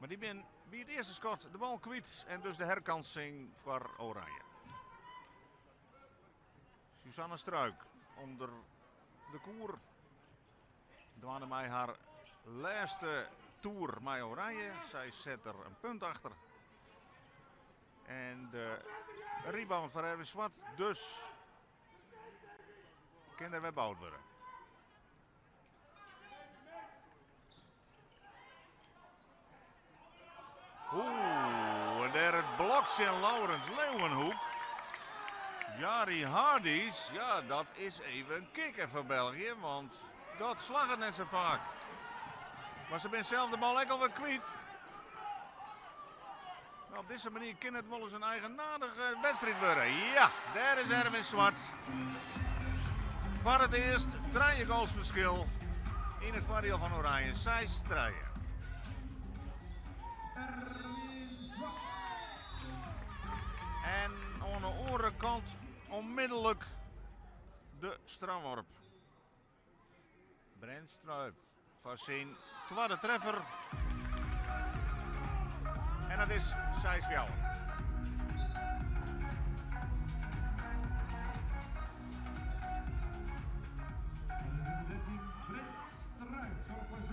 Mar dy binne by it earste skot de bal kwyt en dus de herkansing foar Oranje. Suzanne Struik ûnder de koer. Dwaande mei har lêste toer mei Oranje. Sy set der in punt achter. En de rebound foar Erwin Zwart. Dus kin der wer boud wurde. Oeh, en dêr it blok tsjin Laurens Leeuwenhoek. Jari Hardys, ja, dat is even in kikker foar België, want dat slagget net sa faak. Mar se binne sels de bal ek alwer kwyt. Nou, op dizze manier kin it wolris in eigenaardige wedstriid wurde. Ja, dêr is Erwin Zwart. Foar it earst trije goals ferskil yn it foardiel fan Oranje. 6-3. Erwin Zwart. En oan de oare kant onmiddellik de strafworp. Brent Struijf foar syn twadde treffer. En dat is 6-4. Brent Struijf zorgt voor 6-4.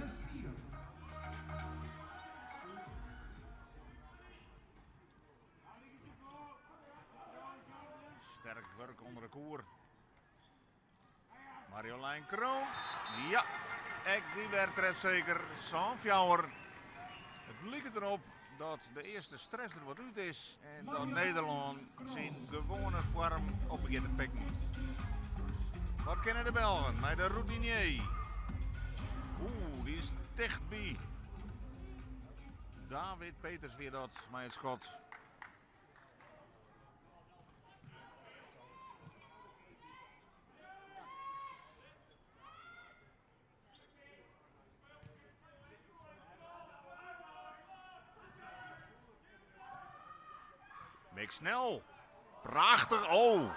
Sterk wurk ûnder de koer. Marjolein Kroon. Ja, ek dy wer trefseker. 7-4. It liket derop dat de earste stress der wat út is en dat Nederlân syn gewoane foarm op begjint te pikken. Wat kinne de Belgen mei de routinier? Oeh, dy is tichtby. David Peters wie dat mei it skot. Mick Snel. Prachtich. Oh.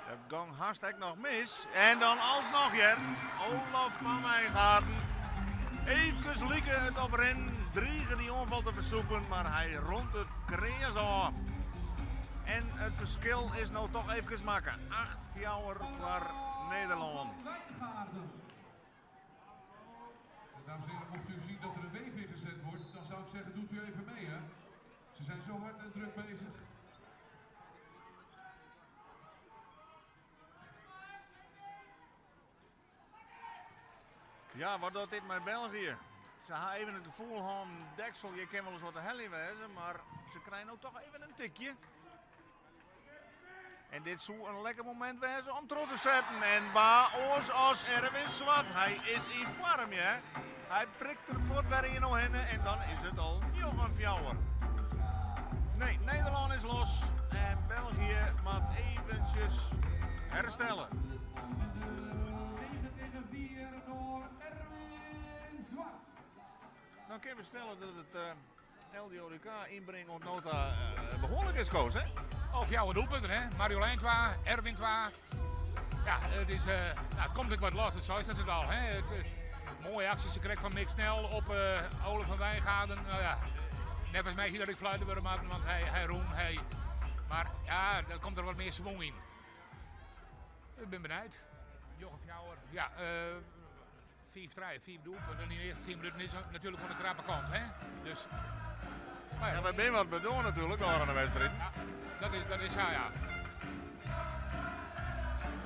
Dat gong hast ek noch mis. En dan alsnoch hear. Olaf van Wijngaarden. Eefkes like it op rinnen. Drige dy oanfal te fersûpen, mar hy rûnt it kreas ôf. En it ferskil is no toch eefkes makke. 8-4 foar Nederlân. Wijngaarden. En dames en heren, mocht u zien dat er een weef ingezet wordt, dan zou ik zeggen, doet u even mee, hè? Ze zijn zo hard en druk bezig. Ja, wat docht dit mei België? Se ha even it gefoel hân, deksel, hjir kin wolris wat te heljen wêze, mar se krije no toch even in tikje. En dit soe in lekker momint wêze om troch te setten. En wa oars as Erwin Zwart. Hy is yn foarm, ja. Hy prikt der fuort wer ien oerhinne en dan is it al 9-4. Nee, Nederlân is los en België moat eventsjes herstelle. 9 tegen 4 door Erwin Zwart. Dan kinne we stelle dat it uh, LDODK ynbring oant no ta uh, behoarlik is, Koos, hè? Al fjouwer doelpunten, hè? Marjolein 2, Erwin 2. Ja, it, is, uh, nou, it komt ek wat los, dat seist it al. Hè? It, moaie aksjes krekt fan Mick Snel op uh, Olaf van Wijngaarden. Nou ja, neffens my hie dat ek fluite wurde moatten, want hy, hy rûn. Hy, mar ja, der komt der wat mear swong yn. Ik bin benijd. 9-4, ja, uh, 5-3, 5 doelpunten yn de earste 10 minuten is natuerlik oan de krappe kant. Hè? Dus, ja, ja, wy binne wat bedoarn natuerlik oan de wedstriid. Ja, dat is sa, ja.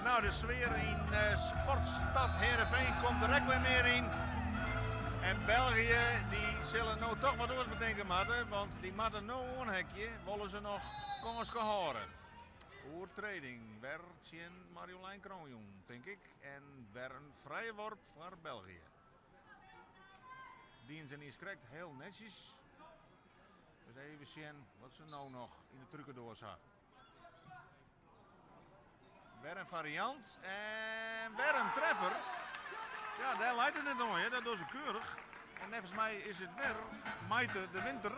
Nou, de sfear yn uh, Sportstad Heerenveen komt der ek wer mear yn. En België, dy sille no toch wat oars betinke moatte, want dy moatte no oanheakje, wolle se noch kâns hâlde. Oertreding wer tsjin Marjolein Kroonjong, tink ik. En wer in frije worp foar België. Dienen se niis krekt hiel netsjes. Dus even sjen wat se no noch yn de trukedoas ha. Wer in fariant en wer in treffer. Ja, dêr leit it net oan, dat dogge se keurich. En neffens my is it wer Maite de Winter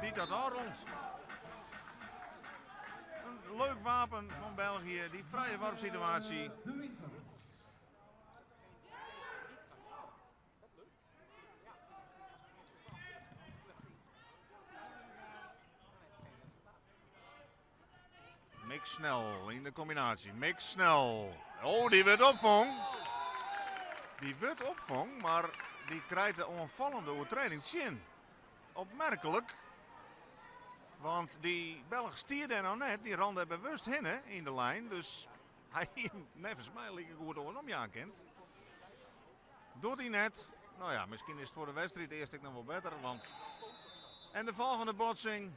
dy't dat ôfrûnt. In leuk wapen fan België, dy frije worpsituaasje. De Winter. Mick Snel yn de kombinaasje. Mick Snel. Oh, dy wurdt opfong. Dy wurdt opfong, mar dy krijt de oanfallende oertrêding tsjin. Opmerklik, want dy Belch stie dêr noch net. Dy rûn dêr bewust hinne yn de lijn. Dus hy hie him neffens my like goed oarsom jaan kind. Docht hy net. No ja, miskien is it foar de wedstriid earst ek noch wol better. Want... En de folgjende botsing.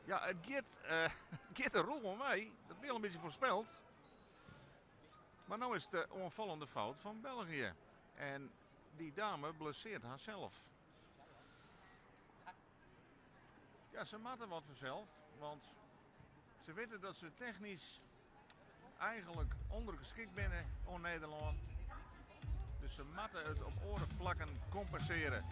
Ja, it giet, uh, giet der rûch oan wei. Dat wie al in bytsje foarspeld. Mar no is it de oanfallende fout fan België. En dy dame blessearret harsels. Ja, se moatte wat fansels, want se witte dat se technysk eigenlik ûndergeskikt binne oan Nederlân. Dus se moatte it op oare flakken kompensearje.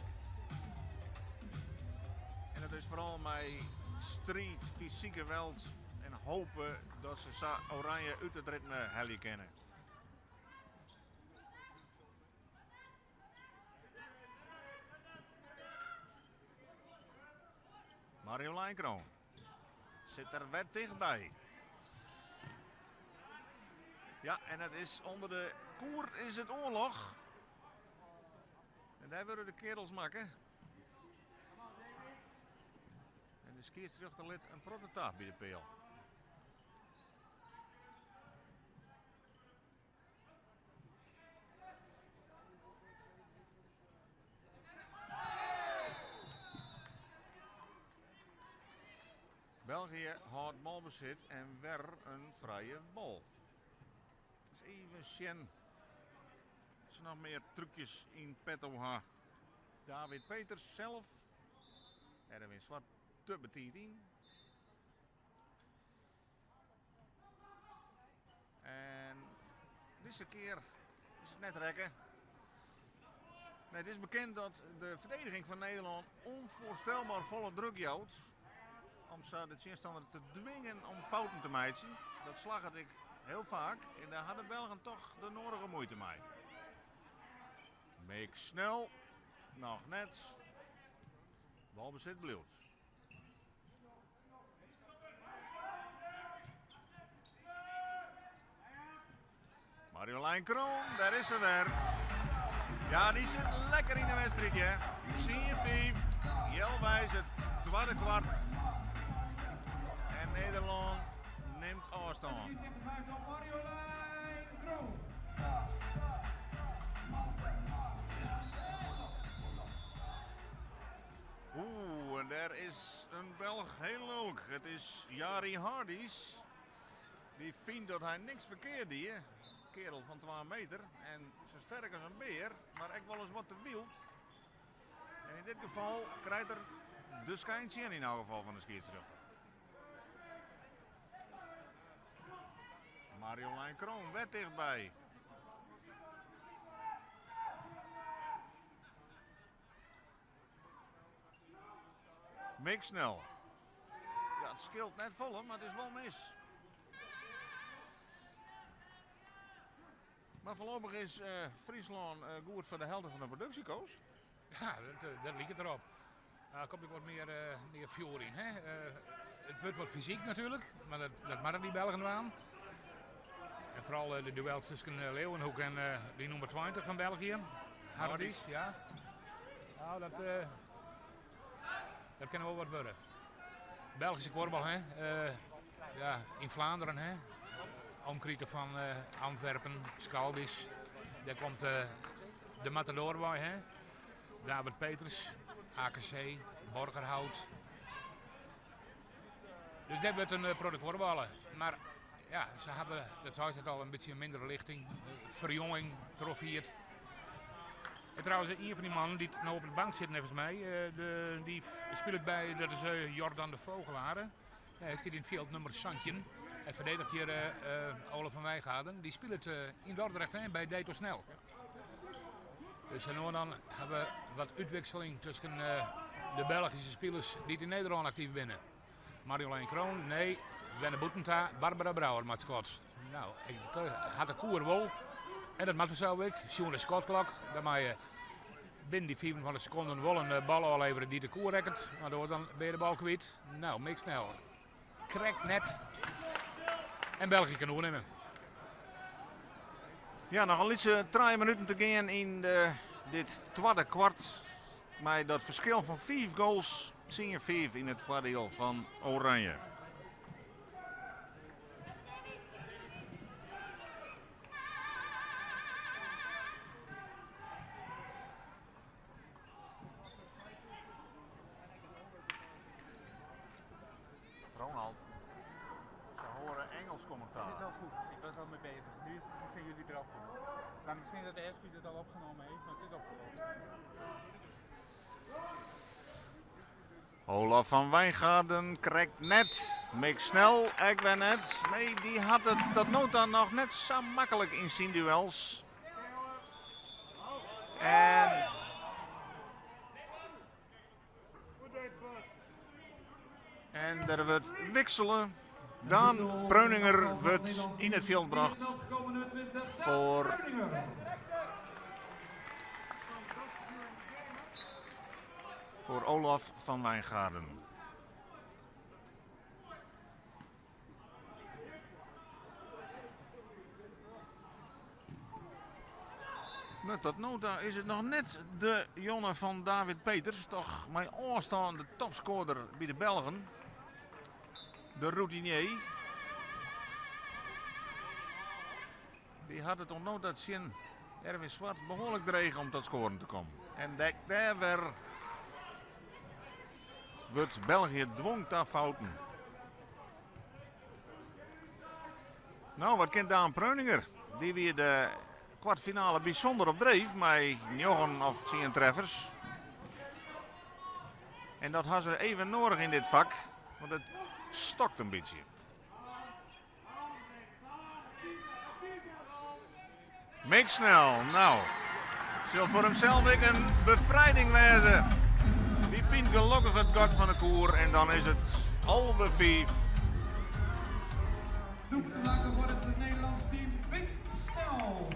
En dat is foaral mei striid, fysyk geweld en hope dat se sa Oranje út it ritme helje kinne. Marjolein Kroon sit der wer tichtby. Ja, en it is ûnder de koer is it oarloch. En dêr wurde de kearels makke. En de skiedsrjochter lit in protte ta by de peal. België hâldt balbesit en wer in frije bal. Dus even sjen oft se noch mear trúkjes yn petto ha. David Peters sels. Erwin Zwart te betiid yn. En dizze kear is it net rekke. Nee, it is bekend dat de ferdediging fan Nederlân ûnfoarstelber folle druk jout. Om sa de tsjinstanner te dwingen om fouten te meitsjen. Dat slagget ek hiel faak. En dêr ha de Belgen toch de nedige muoite mei. Mick Snel, noch net. Balbesit bliuwt. Marjolein Kroon, dêr is se wer. Ja, dy sit lekker yn de wedstriid, hè. 10-5, healweis it twadde kwart. En Nederlân nimt ôfstân. Marjolein Kroon. Oeh, en dêr is in Belch hiel lulk. It is Jari Hardys. Dy fynt dat hy niks ferkeard die. Kearel fan 2 meter en sa sterk as in bear, mar ek wolris wat te wyld. En yn dit gefal krijt er de skyn tsjin yn elk gefal fan de skiedsrjochter. Marjolein Kroon wer tichtby. Mick Snel. Ja, it skeelt net folle, mar it is wol mis. Mar foarlopich is eh, Fryslân eh, goed foar de helte fan de produksje, Koos. Ja, dat, eh, dat liket derop. Der komt ek wat mear, mear fjoer yn. Hè? It wurdt wat fysyk natuerlik, mar dat, dat moatte dy Belgen dwaan. En foaral de duels tusken Leeuwenhoek en dy nûmer 20 fan België. Hardys, ja. Nou, dat, dat kin wol wat wurde. Belgyske kuorbal, hè? Ja, yn Flaanderen, hè? Omkriten fan Antwerpen, Scaldis. Dêr komt de Matador wei, hè? David Peters, AKC, Borgerhout. Dus dêr wurdt in protte kuorballe. Mar ja, se hawwe, dat seist it al, in bytsje in mindere lichting. Ferjonging trochfierd. En trouwens, ien fan dy mannen dy't no op de bank sit neffens my, de, dy spilet by, dat is Jordan de Vogelaar. Hy stiet yn it fjild nûmer 17. Hy ferdediget hjir Olaf van Wijngaarden. Dy spilet yn Dordrecht hè, by Deto Snel. Dus no dan ha we wat útwikseling tusken de Belgyske spilers dy't yn Nederlân aktyf binne. Marjolein Kroon, nee, wer nei bûten ta. Barbara Brouwer mei it skot. No, ik hat de koer wol. En dat moat fansels ek. Sjoen de skotklok, dan mei je binnen dy 25 sekonden wol in bal ôfleverje dy't de koer rekket. Want oars dan bin je de bal kwyt. No, Mick Snel. Krekt net. En België kin oernimme. Ja, noch in lytse 3 minuten te gean yn de, dit twadde kwart. Mei dat ferskil fan 5 goals, 10-5 yn it foardiel fan Oranje. Ronald, ze horen Engels commentaar. Het is al goed, ik was al mee bezig. Nu is het, zijn jullie er al voor. Maar misschien dat de Airspeed het al opgenomen heeft, maar het is opgelost. Olaf van Wijngaarden krijgt net. Mick Snel, ik ben net. Nee, die had het tot nu toe nog net zo makkelijk in zijn duels. En er wordt wisselen. Daan Preuninger wordt in het veld gebracht voor Olaf van Wijngaarden. Nou, tot nota is het nog net de jongen van David Peters. Toch mijn aanstaande topscorer bij de Belgen. De routinier. Die had het om dat zin Erwin Zwart behoorlijk dreig om tot scoren te komen. En daar weer wordt België dwong ta fouten. Nou, wat kent Daan Preuninger? Die weer de kwartfinale bijzonder op dreef met 9 of 10 treffers. En dat had ze even nodig in dit vak, want het stokt een beetje. Mick Snel, nou, zal voor hemzelf ook een bevrijding wezen. Die vindt gelukkig het gat van de koer en dan is het 4:30. Doelpuntenmaker voor het Nederlands team Mick Snel.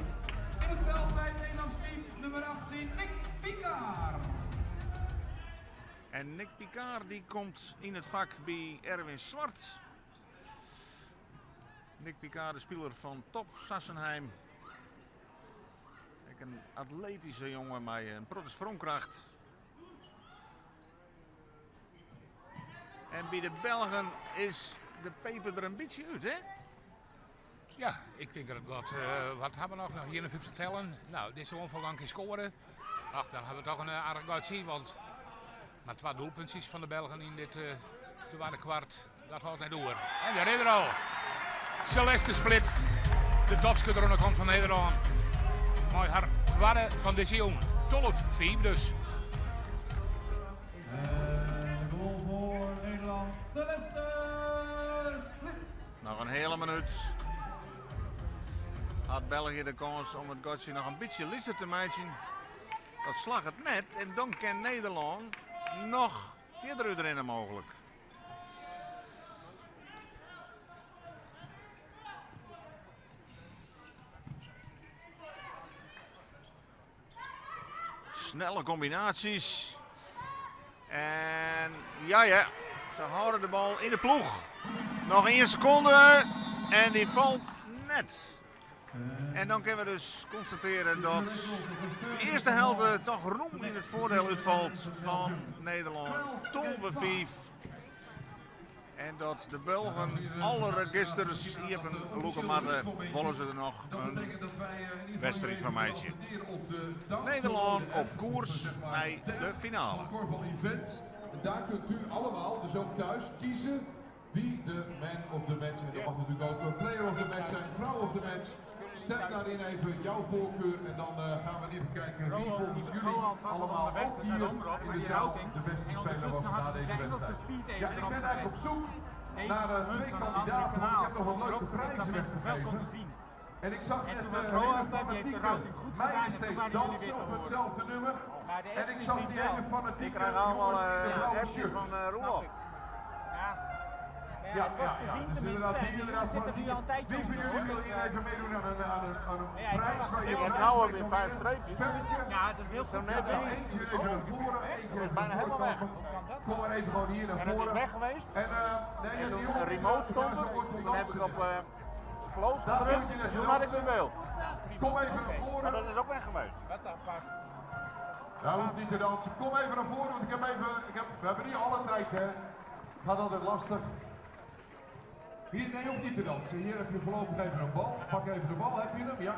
In het veld bij het Nederlands team nummer 18 Nick Pikaar. En Nick Pikaar die komt in het vak bij Erwin Zwart. Nick Pikaar, de speler van Top Sassenheim. Ook een atletische jongen met een protte sprongkracht. En bij de Belgen is de peper er een beetje uit, hè? Ja, ik denk dat het wat, wat hebben we nog? Nog 51 tellen. Nou, dit is gewoon van lang scoren. Ach, dan hebben we toch een aardig uitzien, want maar 2 doelpuntjes van de Belgen in dit tweede kwart, dat houdt niet door. En daar is er al. Celeste Split, de topschutter aan de kant van Nederland. Maar haar tweede van deze jongen. 12-4 dus. Goal voor Nederland, Celeste Split. Nog een hele minuut. Had België de kans om het gatje nog een beetje lieser te maken. Dat slag het net en dan kan Nederland nog verder uitrennen mogelijk. Snelle combinaties. En ja, ze houden de bal in de ploeg. Nog 1 seconde en die valt net. En dan kunnen we dus constateren dat de eerste helft toch roem in het voordeel uitvalt van Nederland. 12-5. En dat de Belgen alle registers hier op een loeken wollen ze er nog een wedstrijd van meisje. Nederland op koers naar de finale. Daar kunt u allemaal, dus ook thuis, kiezen wie de man of the match, en dat mag natuurlijk ook player of the match zijn, vrouw of the match. Stem daarin even jouw voorkeur en dan gaan we even kijken wie volgens jullie allemaal ook hier in de zaal de beste speler was na deze wedstrijd. Ja, en ik ben eigenlijk op zoek naar 2 kandidaten, want ik heb nog wat leuke prijzen weg te geven. En ik zag net hele fanatieke meiden steeds dansen op hetzelfde nummer. En ik zag die hele fanatieke jongens in de blauwe shirt. Van Roelof. Ja, dus inderdaad, die inderdaad fanatiek. Wie van jullie wil hier even meedoen aan een prijs waar je Ik heb nou alweer een paar streepjes. Spelletje. Ja, dat is heel goed. Nou, eentje even naar voren, eentje even bijna naar helemaal weg. Kom maar even gewoon hier naar En het voren. is weg geweest. En, nee, En die toen jongen een remote die daar stond zo er. kort kon Toen heb ik dansen. op Applaus Daar gedrukt, stond je net te toen had ik dansen. in beeld. Kom even naar Maar voren. dat is ook weg geweest. Wat dan? Waar? Ja, hoeft niet te dansen. Kom even naar voren, want ik heb even, ik heb, we hebben niet alle tijd, hè. Gaat altijd lastig. Hier, nee, hoeft niet te dansen. Hier heb je voorlopig even een bal. Pak even de bal, heb je hem? Ja.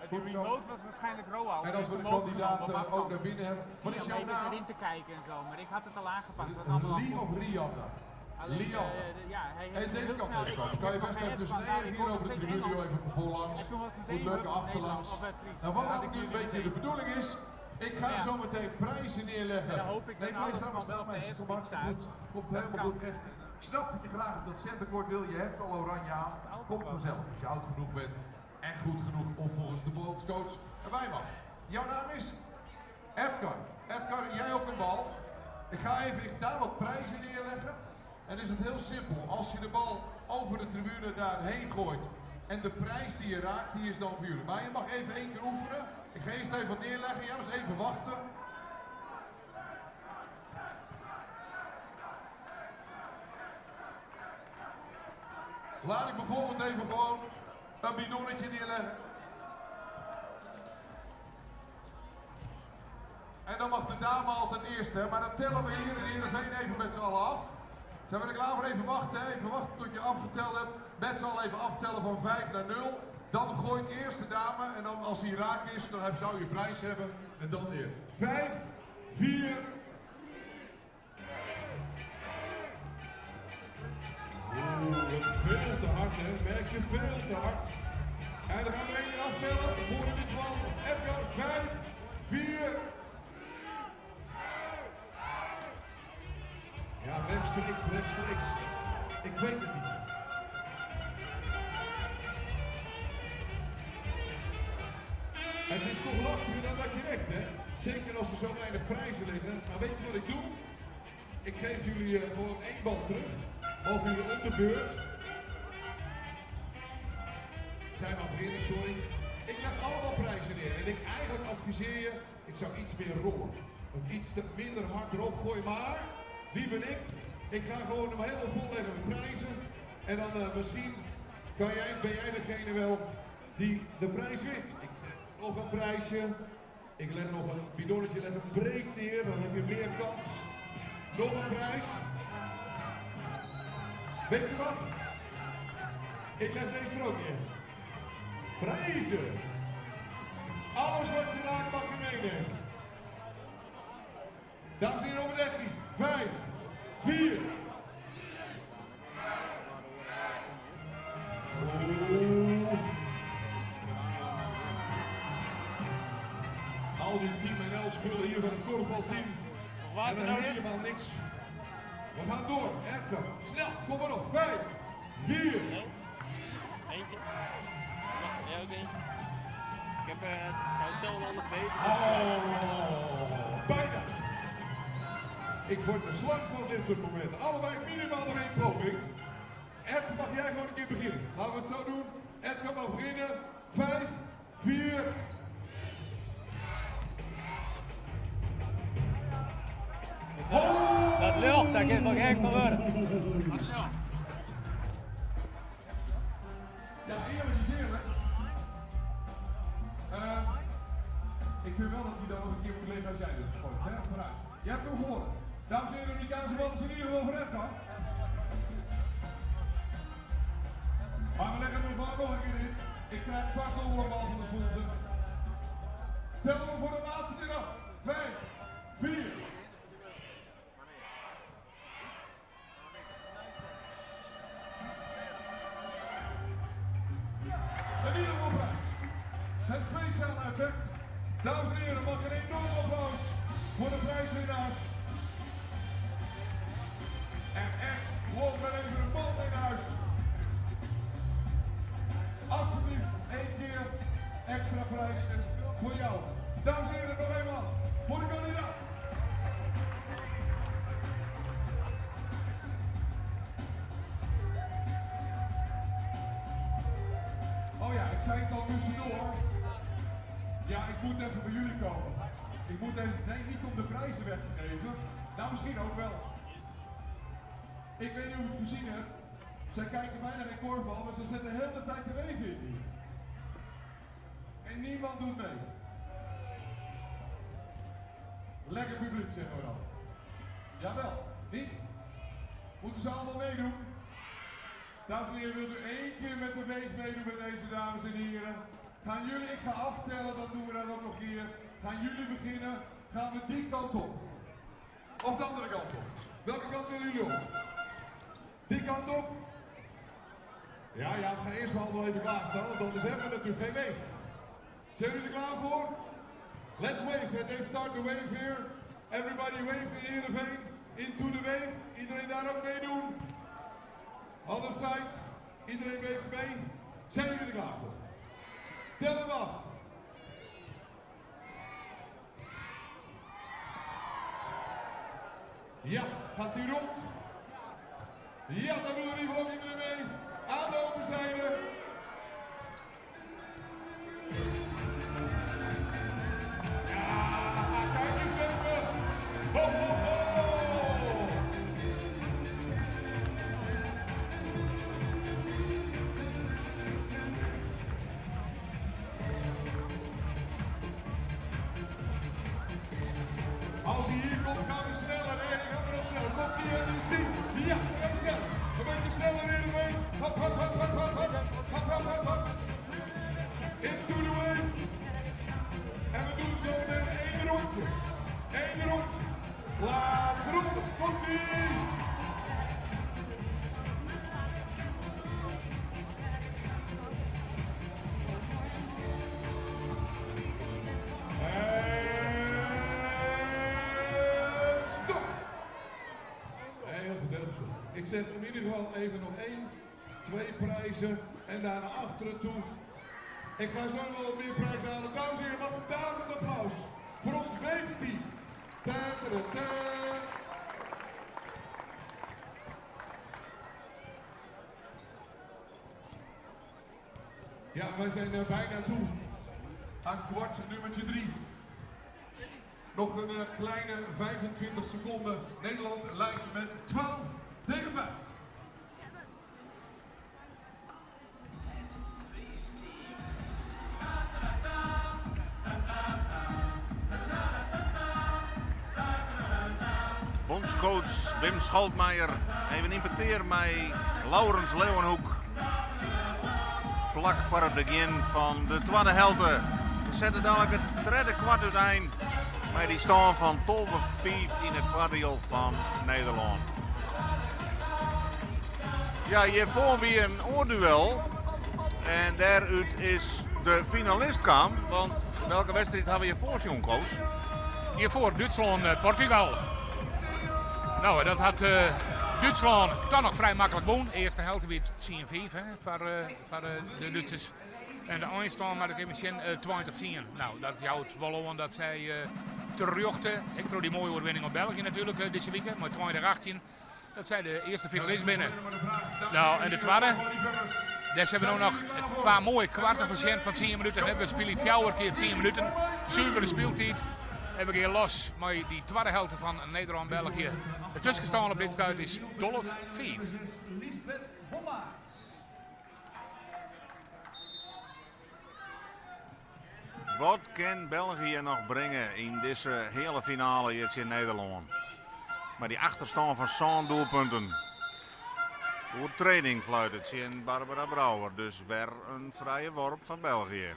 Die Goed zo. remote was waarschijnlijk Roald. En als we de kandidaat ook naar binnen hebben. Wat is jouw naam? erin te kijken en zo, maar ik had het al aangepast. Dat allemaal al Lee goed. of Rianne? Alleen, Lianne. ja, hij En heeft deze heel kant snel- op komen. Kan je ik best kwam even tussen bij nee, Ed even hier van, over de ik tribune, hoorde joh, even voorlangs. En toen was het meteen Goed lukken, hup, achterlangs. Nederland of, Fries. Nou, wat Dan had nou ik nu een jullie beetje de meteen. bedoeling is, ik ga Ja. zo meteen prijzen neerleggen. En dan hoop ik nee, dat blijf alles daar maar gewoon wel staan, op de meisje. eerste Komt hartstikke staat. goed. Komt Dat helemaal kan. goed. Echt. Ik snap dat je graag op dat centenkort wil. Je hebt al oranje aan. Komt vanzelf als je oud genoeg bent en goed genoeg of volgens de bondscoach erbij mag. Jouw naam is Edgar. Edgar, jij ook een bal. Ik ga even daar wat prijzen neerleggen. En is het heel simpel. Als je de bal over de tribune daarheen gooit en de prijs die je raakt, die is dan voor jullie. Maar je mag even één keer oefenen. Ik ga eerst even wat neerleggen. Ja, dus even wachten. Laat ik bijvoorbeeld even gewoon een bidonnetje neerleggen. En dan mag de dame altijd eerst, hè? Maar dan tellen we hier in Heerenveen even met z'n allen af. Zijn we er klaar voor? Even wachten, hè? Even wachten tot je afgeteld hebt. Met z'n allen even aftellen van 5 naar 0. Dan gooit eerst de dame en dan als die raak is, dan zou je prijs hebben. En dan weer. 5, 4. Oeh, dat is veel te hard, hè? Merk je, veel te hard. En dan gaan we één keer aftellen voor in dit geval Edgar. 5, 4. Ja, rechtstreeks, rechtstreeks. Ik weet het niet. Het is toch lastiger dan dat je denkt, hè? Zeker als er zo weinig prijzen liggen. Maar weet je wat ik doe? Ik geef jullie gewoon één bal terug. Mogen jullie om de beurt. Zijn maar beginnen, sorry. Ik leg allemaal prijzen neer. En ik eigenlijk adviseer je, ik zou iets meer rollen. Want iets te minder hard erop gooien. Maar, wie ben ik? Ik ga gewoon hem helemaal vol leggen met prijzen. En dan misschien ben jij degene wel die de prijs wint. Ik zet nog een prijsje. Ik leg nog een bidonnetje, leg een break neer, dan heb je meer kans. Nog een prijs. Weet je wat? Ik leg deze er ook neer. Prijzen. Alles wat je raakt mag je meenemen. Dames en heren, op het Effie. 5, 4. Oeh. Al die Team NL spullen hier van het korfbalteam. Water En dan nodig? helemaal niks. We gaan door. Edgar, snel, kom maar op. 5, 4. Eentje. Mag jij ook eentje? Ik heb, het zou hetzelfde al nog beter. Oh, bijna. Ik word er slank van dit soort momenten. Allebei minimaal nog één poging. Ed, mag jij gewoon een keer beginnen? Laten we het zo doen. Ed kan maar beginnen. 5, 4. Oh! Dat lucht, daar kan je wel gek van worden. Ja, eerlijk is eerlijk. Ik vind wel dat hij dan nog een keer moet liggen als jij dat gooit. Hè? Vooruit. Je hebt hem gewonnen. Dames en heren, die bal is in ieder geval voor Edgar. Maar we leggen hem er nog een keer in. Ik krijg vast nog wel een bal van de sponsor. Tel hem voor de laatste keer af. 5, 4. In ieder geval prijs. Het speciale effect. Dames en heren, mag een enorm applaus voor de prijswinnaars. En echt, loopt maar even een bal mee naar huis. Alsjeblieft, één keer extra prijs voor jou. Dames en heren, nog eenmaal voor de kandidaat. Oh ja, ik zei het al tussendoor. Ja, ik moet even bij jullie komen. Ik moet even, nee, niet om de prijzen weg te geven. Nou, misschien ook wel. Ik weet niet of je het gezien hebt. Zij kijken bijna geen korfbal, maar ze zetten heel de tijd de wave in. En niemand doet mee. Lekker publiek, zeggen we dan. Jawel, niet? Moeten ze allemaal meedoen? Dames en heren, wilt u één keer met de wave meedoen met deze dames en heren? Gaan jullie, ik ga aftellen, dan doen we dat ook nog een keer. Gaan jullie beginnen? Gaan we die kant op? Of de andere kant op? Welke kant willen jullie op? Die kant op? Ja, ja, ga eerst maar allemaal even klaarstaan, want anders hebben we natuurlijk geen wave. Zijn jullie er klaar voor? Let's wave, and they start the wave here. Everybody wave in Heerenveen. Into the wave. Iedereen daar ook meedoen. Other side. Iedereen wave mee. Zijn jullie er klaar voor? Tel hem af. Ja, gaat hij rond? Ja, daar doen we in ieder geval ook iedereen mee. Aan de overzijde. Ja, kijk eens even. Ho, ho, ho. Als hij hier komt, gaan we sneller. Nee, dan gaan we nog sneller. Komt hij en is die. Ja, we gaan sneller. Een beetje sneller in de wave. Hop, hop, hop, hop, hop, hop. Hop, hop, hop, hop. Into the wave. En we doen zo meteen één rondje. Eén rondje. Laatste ronde. Komt ie. En stop. Heel goed, heel goed. Ik zet in ieder geval even nog één, twee prijzen en daarna achteren toe. Ik ga zo nog wat meer prijzen halen. Dames en heren, mag een daverend applaus voor ons wave-team. Ta ta ta. Ja, wij zijn er bijna toe aan kwart nummertje 3. Nog een kleine 25 seconden. Nederland leidt met 12-5. Bondscoach Wim Scholtmeijer even yn petear mei Laurens Leeuwenhoek. Flak foar it begjin fan de twadde helte. We sette dalik it tredde kwart útein mei dy stân fan 12-5 yn it foardiel fan Nederlân. Ja, hjirfoar wie in oar duel en dêrút is de finalist kaam. Want welke wedstriid hawwe we hjirfoar sjoen, Koos? Hjirfoar Dútslân-Portugal. No, dat hat Dútslân dochs noch frij maklik wûn. Earste helte wie it 10-5 foar de Dútsers. En de einstân moat ik even sjen, 20-10. No, dat jout wol oan dat sy terjochte, ek troch dy moaie oerwinning op België natuerlik dizze wike, mei 20-18, dat sy de earste finalist binne. No, en de twadde, dêr sille we no noch twa moaie kwarten fan sjen fan 10 minuten. We spylje fjouwer kear 10 minuten, suvere spyltiid. En we gean los mei dy twadde helte fan Nederlân-België. De tuskenstân op dit stuit is 12-5. Lisbeth Hollaert. Wat kin België noch bringe yn dizze heale finale hjir tsjin Nederlân? Mei dy achterstân fan sân doelpunten. Oertrêding fluitet tsjin Barbara Brouwer, dus wer in frije worp foar België.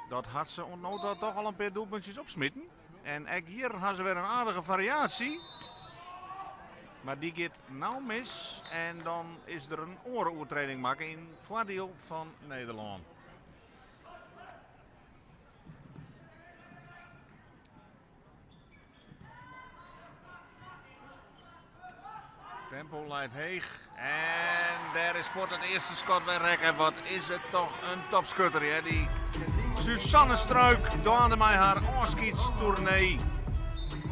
Dat hat se oant no ta toch al in pear doelpuntsjes opsmiten. En ek hjir ha se wer in aardige fariaasje. Mar dy giet no mis en dan is der in oare oertrêding makke yn foardiel fan Nederlân. Tempo leit heech en dêr is fuort it earste skot wer rekke. Wat is it toch in topskutter, hè? Dy Suzanne Struik dwaande mei har ôfskiedstoernee.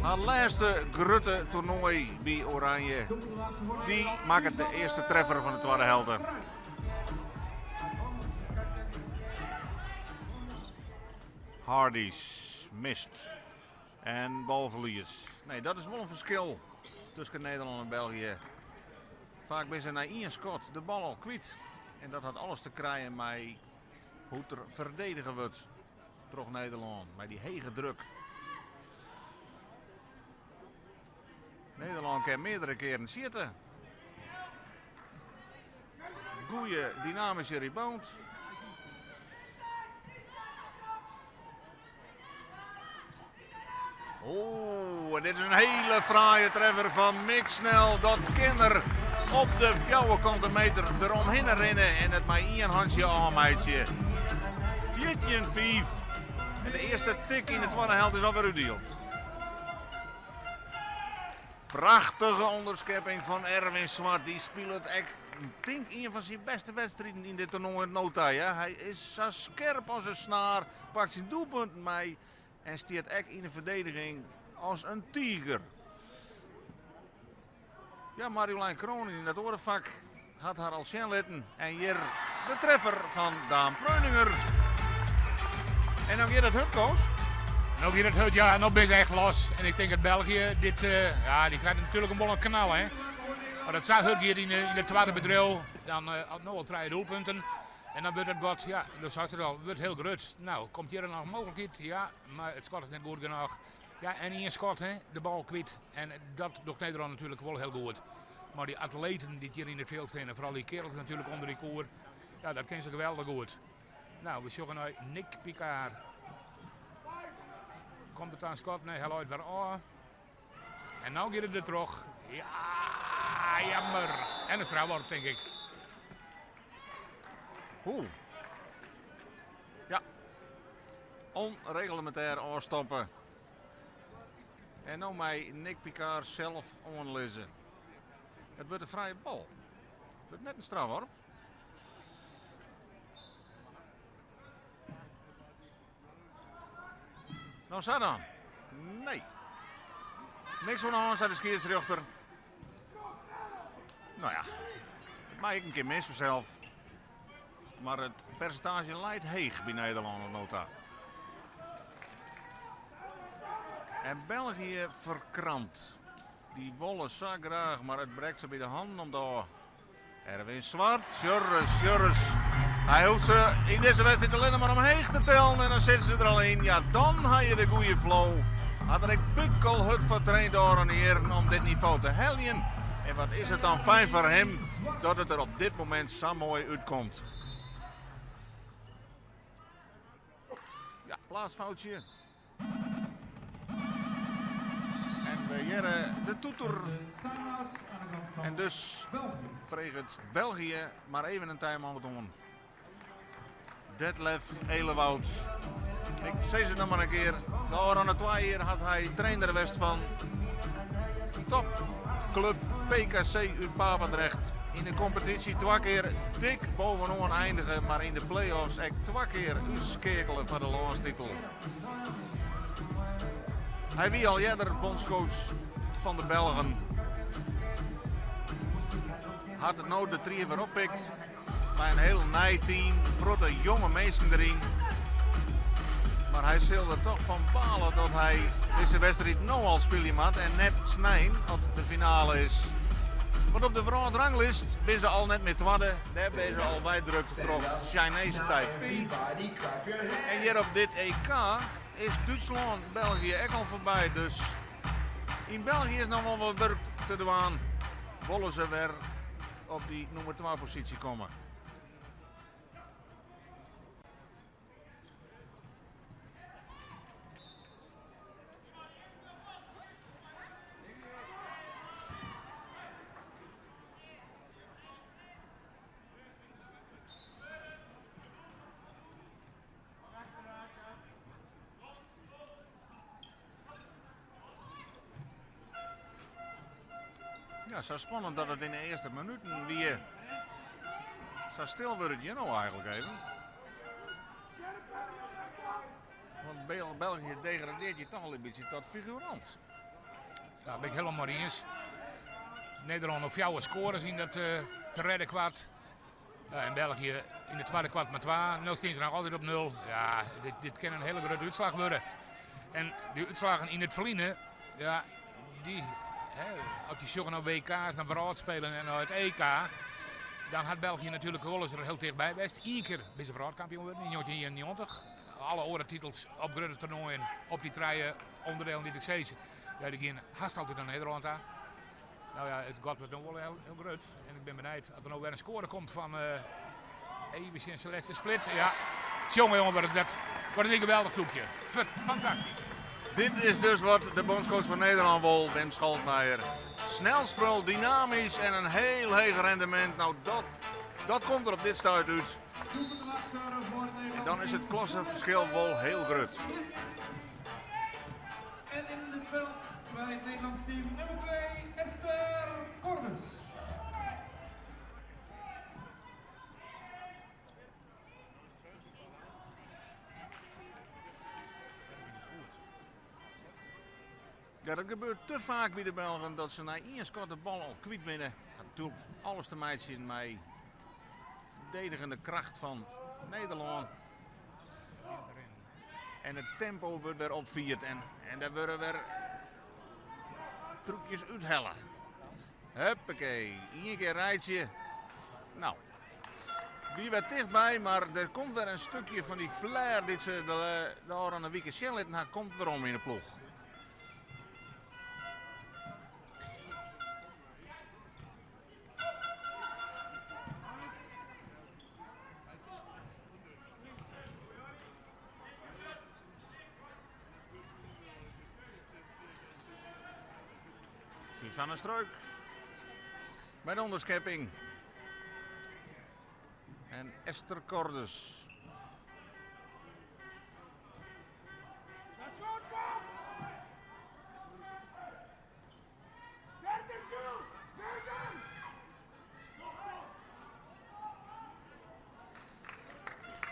Har lêste grutte toernoai by Oranje. Dy makket de earste treffer fan de twadde helte. Hardies mist en balferlies. Nee, dat is wol in ferskil tusken Nederlân en België. Faak binne se nei ien skot de bal al kwyt. En dat hat alles te krijen mei hoe't der ferdedige wurdt troch Nederlân, mei dy hege druk. Nederlân kin meardere kearen sjitte. Goeie dynamyske rebound. Oeh, en dit is in hiele fraaie treffer fan Mick Snel. Dat kin er op de fjouwerkante meter deromhinne rinne en it mei ien hantsje ôfmeitsje. 14-5. En de earste tik yn de twadde helte is alwer útdield. Prachtige ûnderskepping fan Erwin Zwart. Dy spilet ek, tink, ien fan syn bêste wedstriden yn dit toernoai oant no ta. Ja. Hy is sa skerp as in snaar, pakt syn doelpunten mei en stiet ek yn de ferdediging as in tiger. Ja, Marjolein Kroon yn dat oare fak hat har al sjen litten. En hjir de treffer fan Daan Preuninger. En dan giet it hurd, Koos. No giet it hurd, ja. No binne se echt los. En ik tink dat België dit, eh, ja, dy krijt natuerlik wol in knal, hè. As it sa hurd giet yn it twadde bedriuw, dan uh, no al trije doelpunten. En dan wurdt it gat, ja, do seist it al, wurdt hiel grut. No, komt hjir noch in mooglikheid? Ja, mar it skot is net goed genôch. Ja, en ien skot, hè, de bal kwyt. En dat docht Nederlân natuerlik wol hiel goed. Mar dy atleten dy't hjir yn it fjild steane, foaral dy kearels natuerlik ûnder dy koer, ja, dat kinne se geweldich goed. No, we sjogge nei Nick Picard. Komt it ta in skot? Nee, hy leit wer ôf. En no giet it der troch. Ja, jammer. En in strafworp, tink ik. Oeh. Ja. Onreglementair ôfstoppe. En no mei Nick Picard sels oanlizze. It wurdt in frije bal. It wurdt net in strafworp. No sa dan. Nee. Niks oan de hân, sei de skiedsrjochter. No ja, it mei ek in kear mis fansels. Mar it persintaazje leit heech by Nederlân oant no ta. En België ferkrampt. Dy wolle sa graach, mar it brekt se by de hannen om de ôf. Erwin Zwart, sjurres, sjurres. Hy hoecht se yn dizze wedstriid allinnich mar omheech te tellen en dan sitte se der al yn. Ja, dan ha je de goede flow. Hat er ek bikkelhurd foar traind de ôfrûne jierren om dit nivo te heljen. En wat is it dan fijn foar him dat it der op dit momint sa moai útkomt. Ja, plaatsfoutje. En we hearre de toeter. En dus freget België mar even in time-out oan. Detlef Elewoud. Ik sis it noch mar in kear. De ôfrûne twa jier hat hy trainer west fan topklup PKC út Papendrecht. Yn de kompetysje twa kear dik bovenoan eindige, mar yn de play-offs ek twa kear útskeakele foar de lânstitel. Hy wie al earder bondscoach fan de Belgen. Hat it no de tried wer oppikt mei in hiel nij team, in protte jonge minsken deryn. Mar hy sil der toch fan bale dat hy dizze wedstriid no al spylje moat en net snein as de finale is. Want op de wrâldranglist binne se al net mear twadde. Dêr binne se al weidrukt troch Chinese Taipei. En hjir op dit EK is Dútslân België ek al foarby. Dus yn België is noch wol wat wurk te dwaan. Wolle se wer op dy nûmer twa posysje komme. Ja, sa spannend dat it yn de earste minuten wie. Sa stil wurdt it hjir no eigentlik even. Want België degradearret je toch al in bytsje tot figurant. Ja, bin ik hielendal mei iens. Nederlân noch fjouwer skoares yn dat uh, tredde kwart. Ja, en België yn de twadde kwart mar twa. No stean se noch altyd op nul. Ja, dit, dit kin in hiele grutte útslach wurde. En de útslaggen yn it ferline, ja, dy Hè, as je sjogge nei WK's, nei wrâldspelen en nei it EK, dan hat België natuerlik wol ris der hiel tichtby west. Ien kear binne se wrâldkampioen wurden yn 1991. Alle oare titels op grutte toernoaien op dy trije onderdelen dy't ik sis, ja, dy gean hast altyd nei Nederlân ta. Nou ja, it gat wurdt no wol hiel, hiel grut. En ik bin benijd as der no wer in skoare komt fan uh, even sjen Celeste Split. Ja, jonge jonge, wat is dat? Wat is een geweldig toekje. Fantastisch. Dit is dus wat de bondscoach van Nederland wil, Wim Scholtmeijer. Snel spul, dynamisch en een heel heeg rendement. Nou, dat, dat komt er op dit stuit uit. En dan is het klasseverschil wel heel groot. En in het veld bij het Nederlands team nummer 2, Esther Cordes. Ja, dat gebeurt te vaak bij de Belgen dat ze na één schot de bal al kwyt binne. Hat natuerlik alles te meitsjen mei ferdedigende kracht fan Nederlân. En it tempo wurdt wer opfierd en, en dêr wurde wer trúkjes úthelle. Huppakee, ien kear reitsje. Nou, wie wer tichtby, mar der komt wer in stikje fan dy flair dy't se de, de ôfrûne wike sjen litten ha, komt werom yn de ploech. Suzanne Struik bij de onderschepping. En Esther Cordes.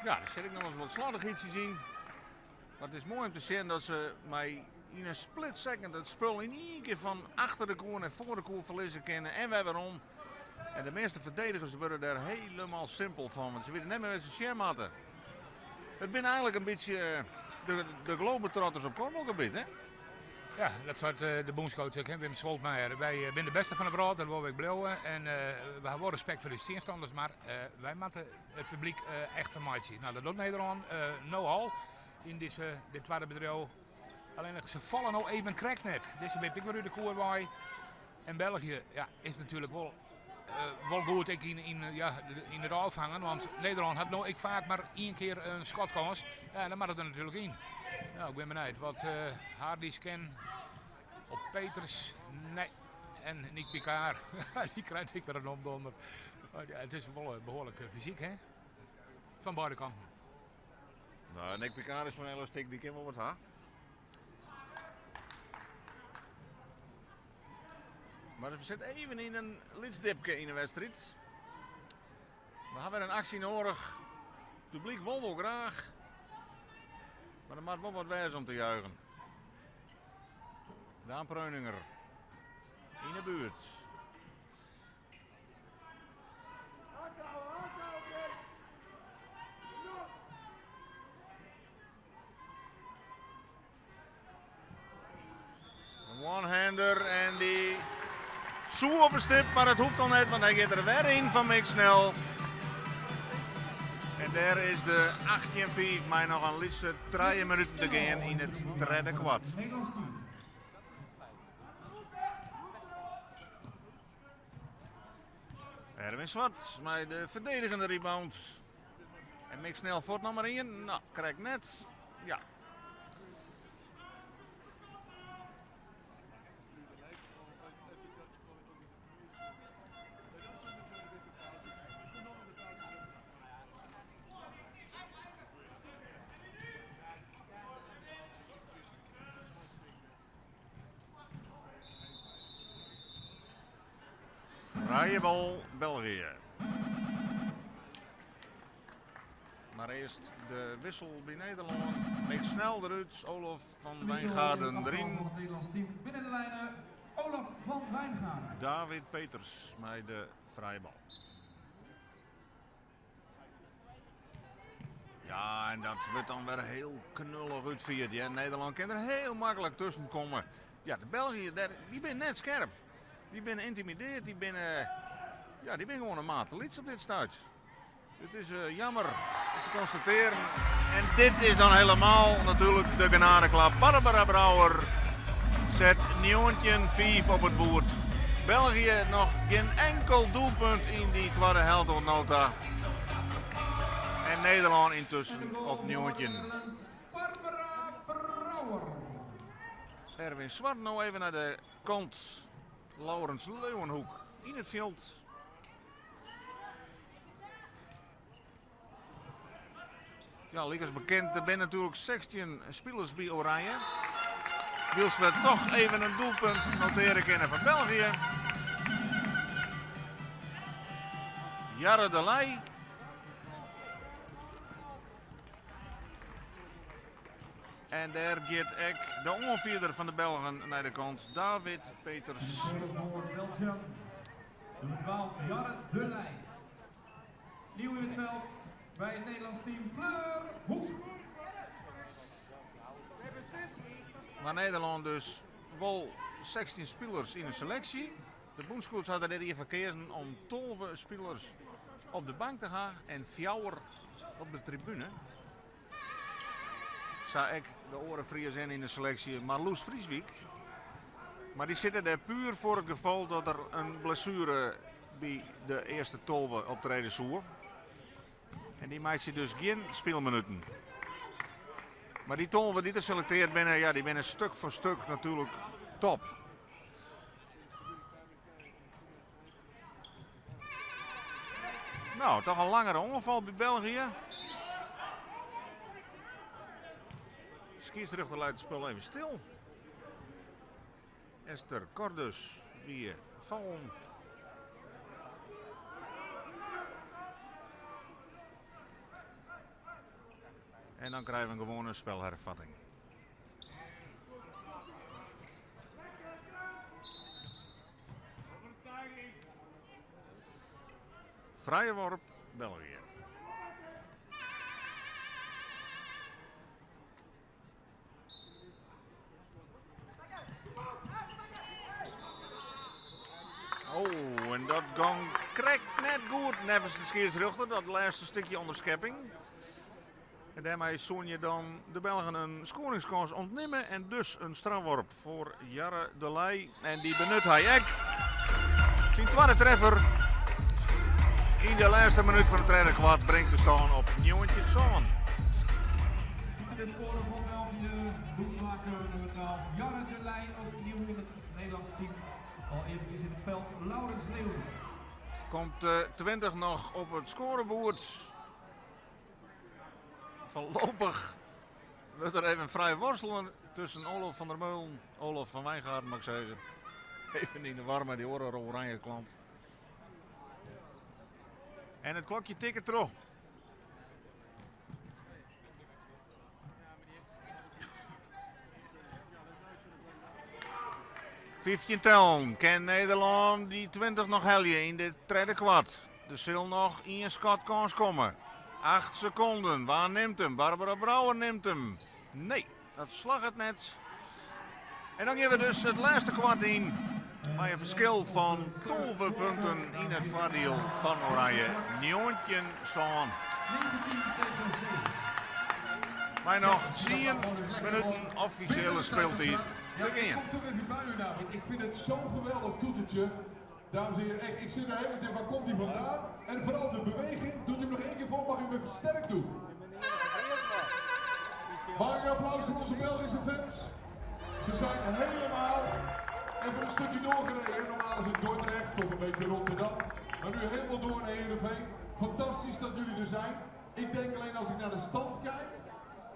Ja, daar zit ik nog eens wat slordigheidsjes in. Maar het is mooi om te zien dat ze mij in een split second het spul in één keer van achter de koer en voor de koer verliezen kunnen. En wij waarom. En de meeste verdedigers worden daar helemaal simpel van. Want ze weten net meer met ze hadden. Het zijn eigenlijk een beetje eh, de, de Globetrotters op korfbalgebied, hè? Ja, dat soort de bondscoach ook, hè, Wim Scholtmeijer. Wij zijn de beste van de wereld, dat wil ik blijven. En we hebben wel respect voor de tegenstanders, maar wij moeten het publiek echt vermijden. Nou, dat doet Nederland nou al in deze, dit tweede bedrijf. Alleen ze vallen nou even krek net. Deze weet ik weer uit de koerwaai. En België ja, is natuurlijk wel, wel goed ik in, in, ja, in het afvangen. Want Nederland had nou ik vaak maar één keer een schotkans. Ja, dan mag het er natuurlijk in. Nou, ik ben benieuwd wat uh, Hardy ken op Peters. Nee. En Nick Picard, die krijgt ik er een omdonder. Ja, het is wel behoorlijk fysiek, hè? Van beide kanten. Nou, Nick Picard is van Elastiek, die kan wel wat ha. Maar we zitten even in een litsdipje in de wedstrijd. We hebben een actie nodig. Het publiek wil wel graag. Maar er moet wel wat wijs om te juichen. Daan Preuninger. In de buurt. Een one-hander en die Soe op een stip, maar het hoeft al net, want hij gaat er weer in van Mick Snel. En daar is de 18-4, maar nog een laatste 3 minuten te gaan in het derde kwart. Erwin Zwart met de verdedigende rebound. En Mick Snel voort nog maar in. Nou, krijg net. Ja. Vrije bal België. Maar eerst de wissel bij Nederland. Mick Snel eruit, Olaf van Wijngaarden erin. Van het Nederlands team binnen de lijnen, Olaf van Wijngaarden. David Peters met de vrije bal. Ja, en dat wordt dan weer heel knullig uitvierd. Ja, Nederland kan er heel makkelijk tussen komen. Ja, de België, dy binne net skerp. Dy binne yntimideard, dy binne, ja, dy binne gewoan in maat te lyts op dit stuit. It is jammer om te konstatearjen. En dit is dan helemaal natuerlik de genadeklap. Barbara Brouwer set 19-5 op it boerd. België noch gjin inkel doelpunt yn dy twadde helte oant no ta. En Nederlân yntusken op 19. Barbara Brouwer. Erwin Zwart no even nei de kant. Laurens Leeuwenhoek yn it fjild. Ja, lykas bekend, der binne natuerlik 16 spilers by Oranje. Wylst we toch even in doelpunt notearje kinne foar België. Jarre de Leij. En dêr giet ek de oanfierder fan de Belgen nei de kant, David Peters. Nummer 12, Jarre de Leij. Nieuw in het veld bij het Nederlands team, Fleur Hoek. Maar Nederlân dus wol 16 spilers yn de seleksje. De bûnscoach hat der dit jier foar keazen om 12 spilers op de bank te ha en fjouwer op de tribune. Sa ek de oare Friezen yn de seleksje Marloes Vrieswijk. Mar dy sitte dêr puer foar it gefal dat der in blessuere by de earste 12 optrede soe. En dy meitsje dus gjin spylminuten. Mar dy 12 dy't der selekteard binne, ja, dy binne stuk foar stuk natuerlik top. No, toch in langere oanfal by België. Skiedsrjochter leit it spul even stil. Esther Cordus wie fallen. En dan krije we in gewoane spelhervatting. Frije worp België. Oh, en dat gong krekt net goed neffens de skiedsrjochter, dat lêste stikje ûnderskepping. En dêrmei soene je dan de Belgen in skoringskâns ûntnimme en dus in strafworp foar Jarre de Leij. En dy benut hy ek. Syn twadde treffer yn de lêste minút fan it tredde kwart bringt de stân op 19-7. En de score van België, doelmaker nummer 12, Jarre de Leij, opnieuw in het Nederlands team. Al eventjes in het veld, Laurens Leeuwen. Komt de 20 noch op it scoreboerd. Foarlopich wurdt der even frij worstelen tusken Olof van der Meulen, Olof van Wijngaarden moat ik sizze. Even yn de war mei dy oare oranje klant. En it klokje tikket troch. 15 tellen. Kin Nederlân dy 20 noch helje yn dit tredde kwart? Der sil noch ien skotkâns komme. 8 sekonden. Wa nimt him? Barbara Brouwer nimt him. Nee, dat slagget net. En dan gean we dus it lêste kwart yn mei in ferskil fan 12 punten yn it foardiel fan Oranje. 19-7. Mei noch 10 minuten offisjele spyltiid te Ik gean. kom toch even bij u nou, want ik vind het zo'n geweldig toetertje. Dames en heren, echt, ik zit de hele tijd, waar komt die vandaan? En vooral de beweging, doet u hem nog één keer voor, mag u hem even sterk doen? Mag ik een applaus voor onze Belgische fans? Ze zijn helemaal even een stukje doorgereden. Normaal is het Dordrecht of een beetje Rotterdam. Maar nu helemaal door naar Heerenveen. Fantastisch dat jullie er zijn. Ik denk alleen als ik naar de stand kijk,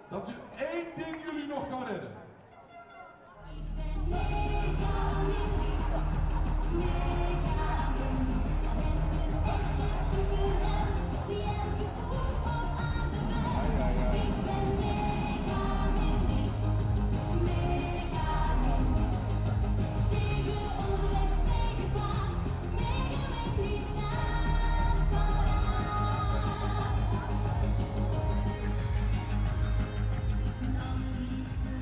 dat je één ding jullie nog kan redden. Ik ben mega Mindy, mega Mindy. Ben een echte superheld die elke boer op aarde velt. Ik ben mega Mindy, mega Mindy. Tegen onrecht, tegen kwaad, mega Mindy staat paraat.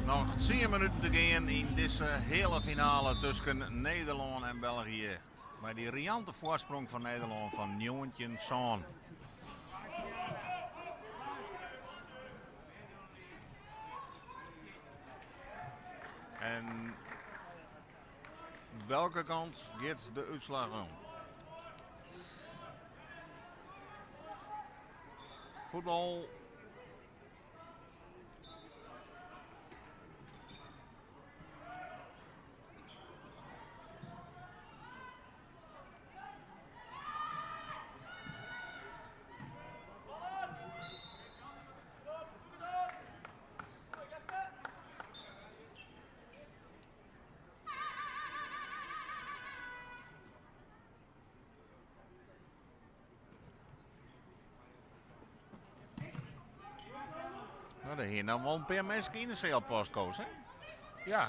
Noch Tsien minuten te gean yn dizze heale finale tusken Nederlân en België. Mei dy riante foarsprong fan Nederlân fan 19-7. En welke kant giet de útslach om? Fuotbal. Nou, der hiene dan wol in pear minsken yn de seal postkoos, hè? Ja,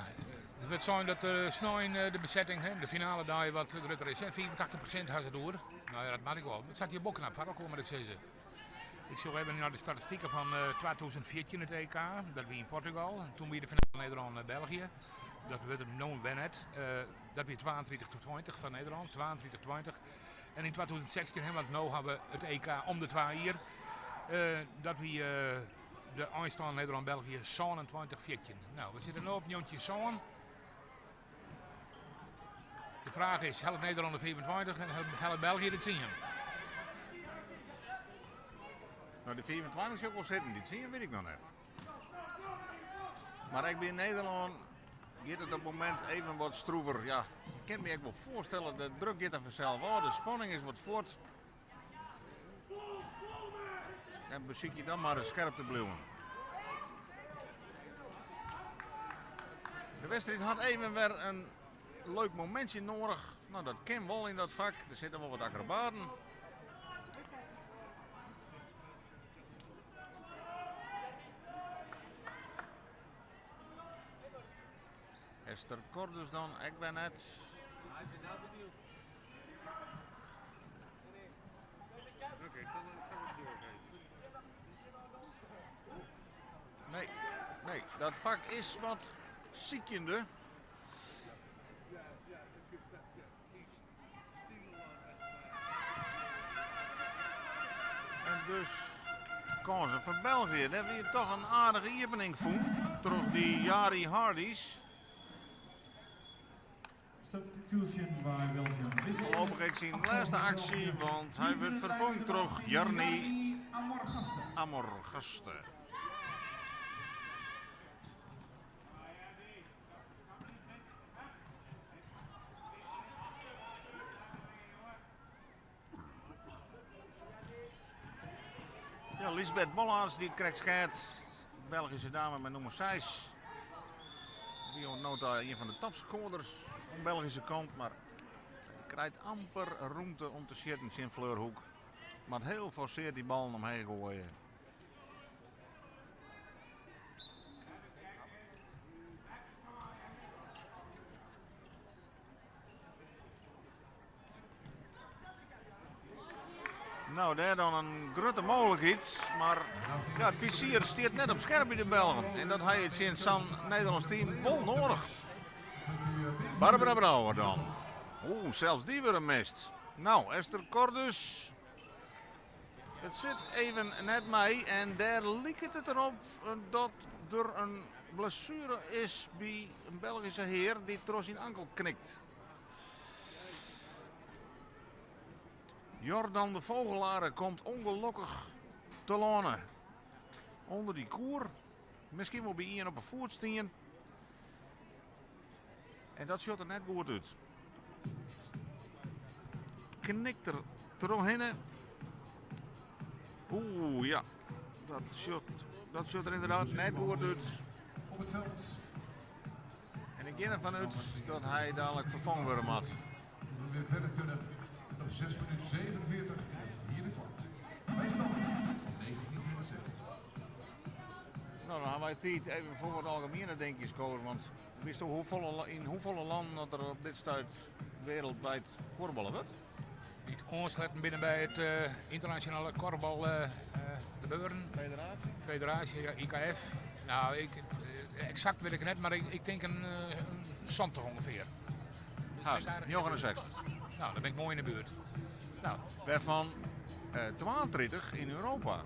it wurdt sein dat de snein de besetting, hè, de finale dei wat grutter is. Hè. 85% ha se it oer. Nou ja, dat moat ek wol. It sit hjir wol knap foar elkoar, moat ik sizze. Ik sjoch even nei de statistiken fan 2014 it EK. Dat wie yn Portugal. Toen wie de finale Nederlân-België. Dat wurdt him no wer net. Dat wie 32-20 foar Nederlân. 32-20. En yn 2016, hè, want no ha we it EK om de twa jier. Dat wie de einstân Nederlân-België 27-14. Nou, we sitte no op 19-7. De fraach is, hellet Nederlân de 25 en hellet België de 10? Nou, de 25 sil ik wol sitten, dy 10 wit ik noch net. Mar ek by Nederlân giet it op it momint even wat stroever. Ja, ik kin my ek wol foarstelle, de druk giet der fansels ôf, de spanning is wat fuort. En besykje dan mar ris skerp te bliuwen. De wedstriid hat even wer in leuk momintsje noadich. Nou, dat kin wol yn dat fak. Der sitte wol wat akrobaten. Esther Cordus dan ek wer net. Nee, nee, dat fak is wat sykjende. En dus kânsen foar België. Dêr wie toch in aardige iepening fûn troch dy Jari Hardys. Substitution by Belgium. Foarlopich ek syn lêste aksje, want hy wurdt ferfongen troch Jarni Amorgaste. Ja, Lisbeth Bollaerts dy't krekt skeat. Belgyske dame mei nûmer 6. Wie oant no ta ien fan de topskoarders oan Belgyske kant, mar dy krijt amper rûmte om te sjitten tsjin Fleur Hoek. Moat hiel forseard dy ballen omheech goaie. Nou, dêr dan in grutte mooglikheid. Mar ja, it fizier stiet net op skerp by de Belgen. En dat ha je tsjin sa'n Nederlânsk team wol noadich. Barbara Brouwer dan. Oeh, sels dy wurde mist. Nou, Esther Cordus. It sit even net mei en dêr liket it derop dat der in blessuere is by in Belgyske hear dy't troch syn ankel knikt. Jordan de Vogelare komt ûngelokkich telâne. Under dy koer, miskien wol by ien op 'e foet stien. En dat sjocht der net goed út. Knikt der trochhinne. Oeh, ja. Dat sjocht, dat sjocht der ynderdaad net goed út. Op it fjild. En ik gean derfan út dat hy dadlik ferfongen wurde moat. We weer verder kunnen. Nog 6 minuten 47 in het vierde kwart. Bij stand van 19,7. Nou, dan ha wy tiid even foar wat algemiene dinkjes, Koos. Want witsto hoefolle, yn hoefolle lannen dat der op dit stuit wereldwijd kuorballe wurdt? Dy't oansletten binne by it ynternasjonale kuorbal gebeuren. Federaasje? Federaasje, ja, IKF. Nou, ik, Eksakt wit ik net, mar ik tink in 70 ûngefear. Hast, 69. No, dan bin ik moai yn de buert. No. Wêrfan 32 yn Europa.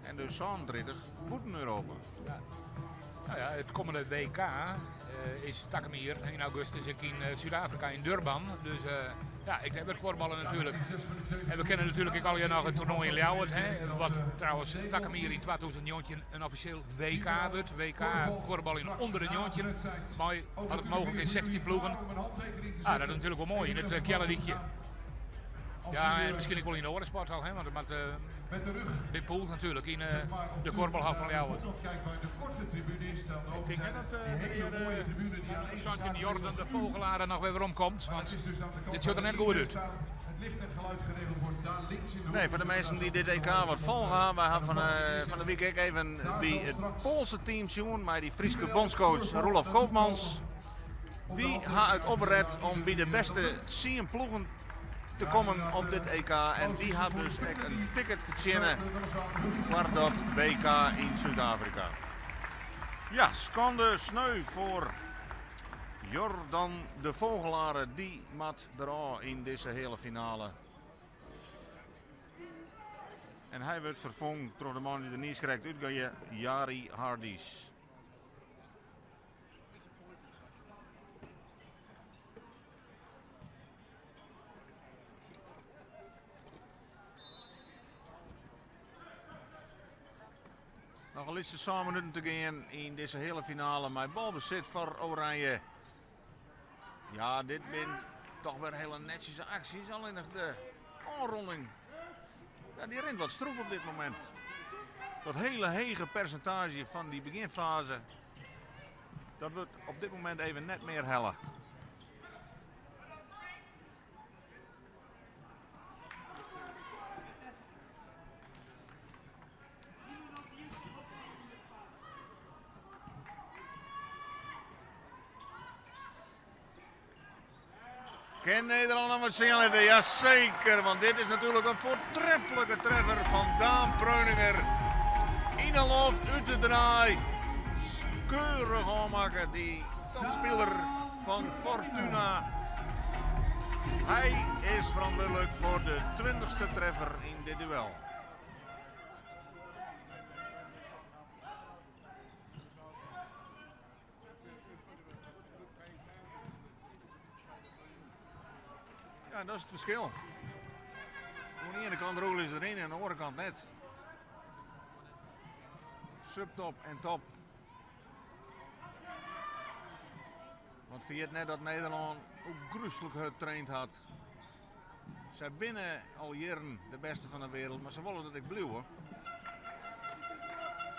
En dus 37 bûten Europa. Ja. No ja, it kommende WK is takom jier yn augustus ek yn Súd-Afrika yn Durban. Dus ja, ek dêr wurdt kuorballe natuerlik. En we kenne natuerlik ek allegear noch it toernoai yn Ljouwert, hè, wat trouwens takom jier yn 2019 in offisjeel WK wurdt. WK kuorbaljen ûnder de 19, mei as it mooglik is 16 ploegen. Ah, dat is natuerlik wol moai yn it Kealledykje. Ja, en miskien ek wol yn de oare sporthal, hè, want it moat by pools natuerlik yn de kuorbalhal fan Ljouwert. Ik tink net dat menear 17 Jordan de Vogelaar noch wer werom komt, want dit sjocht der net goed út. Nee, foar de minsken dy't dit EK wat folge ha, wy ha fan de wike ek even by it Poalse team sjoen mei dy Fryske bondscoach Roelof Koopmans. Dy ha it opret om by de bêste tsien ploegen te kommen op dit EK en dy ha dus ek in ticket fertsjinne foar dat WK yn Súd-Afrika. Ja, skande sneu foar Jordan de Vogelaar, dy moat derôf yn dizze heale finale. En hy wurdt ferfongen troch de man dy't der niiskrekt útgie, Jari Hardis. Noch in lytse sân minuten te gean yn dizze heale finale mei balbesit foar Oranje. Ja, dit binne toch wer hiele netsjese aksjes. Allinnich de ôfrûning, ja, dy rint wat stroef op dit momint. Dat hiele hege persintaazje fan dy begjinfaze, dat wurdt op dit momint even net mear helle. Kin Nederlân noch wat sjen litte? Jazeker, want dit is natuerlik in foartreflike treffer fan Daan Preuninger. Yn de loft, út de draai. Keurich ôfmakke, dy topspiler fan Fortuna. Hy is ferantwurdlik foar de 20ste treffer yn dit duel. Ja, dat is it ferskil. Oan de iene kant rûgelje se deryn en oan de oare kant net. Subtop en top. Want ferjit net dat Nederlân ôfgryslik hurd traind hat. Sy binne al jierren de bêste fan de wereld, mar se wolle dat ek bliuwe.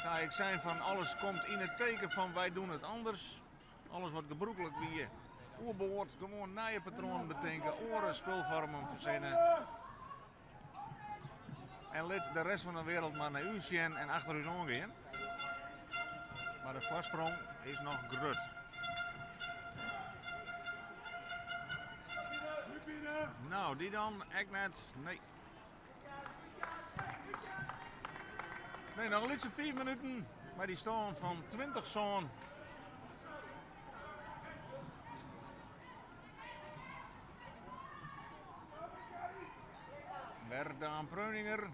Sa ik sein fan alles komt yn it teken fan wy doen it anders. Alles wat gebrûklik wie, oerboard, gewoan nije patroanen betinke, oare spulfoarmen fersinne. En lit de rest fan de wereld mar nei ús sjen en achter ús oangean. Mar de foarsprong is noch grut. No, dy dan ek net. Nee. Nee, noch in lytse 5 minuten mei dy stân fan 20-7. Wer Daan Preuninger.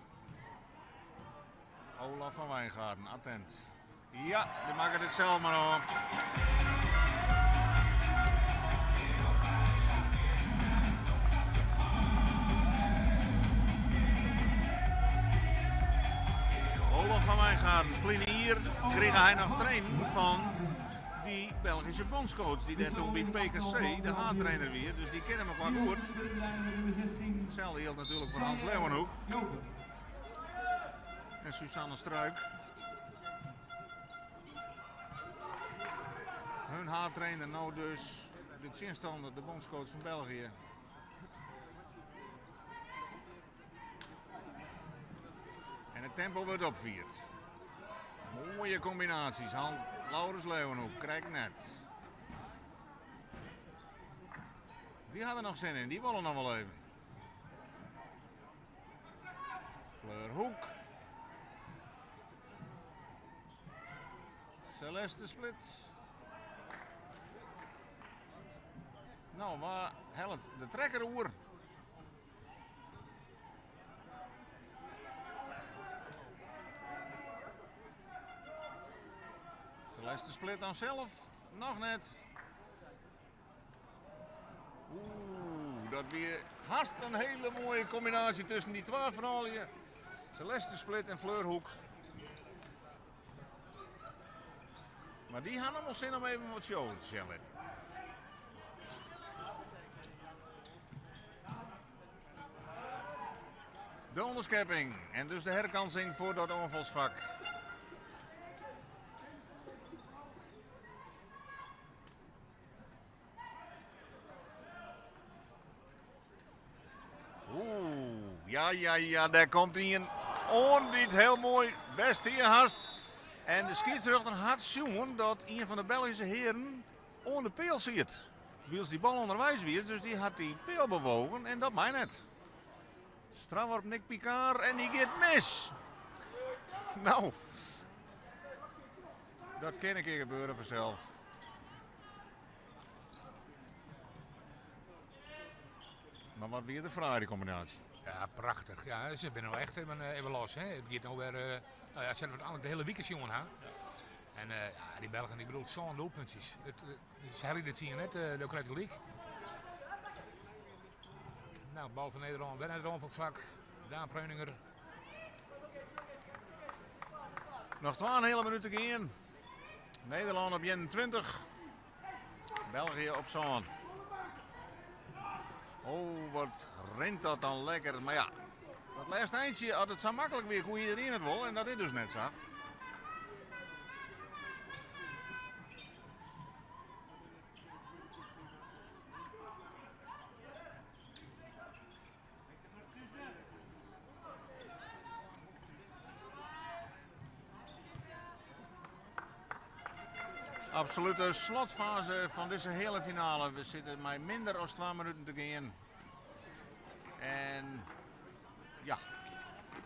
Olaf van Wijngaarden, attent. Ja, dy makket it sels mar ôf. Olaf van Wijngaarden, ferline jier krige hy noch training fan dy Belgyske bondscoach dy't dêr toen by PKC de haadtrainer wie. Dus dy kenne mekoar goed. Itselde jildt natuerlik foar Hans Leeuwenhoek en Suzanne Struik. Hun haadtrainer no dus de tsjinstanner, de bondscoach fan België. En it tempo wurdt opfierd. Moaie kombinaasjes. Han Laurens Leeuwenhoek krijt net. Dy ha der noch sin yn, dy wolle noch wol even. Fleur Hoek. Celeste Split. No, wa hellet de trekker oer? Celeste Split dan zelf? Noch net. Oeh, dat wie hast in hiele moaie kombinaasje tusken dy twa froulju. Celeste Split en Fleur Hoek. Mar dy ha noch wol sin om even wat show te sjen litten. De onderschepping en dus de herkansing voor dat oanfalsfak. Oeh, ja, ja, ja, dêr komt ien oan dy't hiel moai west hie hast. En de skiedsrjochter hat sjoen dat ien fan de Belgyske hearen oan de peal siet. Wylst dy bal ûnderweis wie, dus dy hat dy peal bewogen en dat mei net. Strafworp Nick Picard en dy giet mis. No, dat kin in kear gebeure fansels. Mar wat wie de fraaie kombinaasje? Ja, prachtich. Ja, se binne no echt even, eh, even los. Hè. It giet no wer, eh, no ja, se hawwe it de hiele wike sjoen ha. En eh, ja, dy Belgen, ik bedoel, sân doelpuntsjes. It, se helje de tsien net, uh, do krijst gelyk. Nou, bal fan Nederlân, wer nei it oanfalsfak. Daan Preuninger. Noch 2,5 minút te gean. Nederlân op 21. België op sân. Oh, wat rint dat dan lekker. Mar ja, dat lêste eintsje, as it sa maklik wie, koe iderien it wol. En dat is dus net sa. Absolute slotfase fan dizze heale finale. We sitte mei minder as 2 minuten te gean. En ja,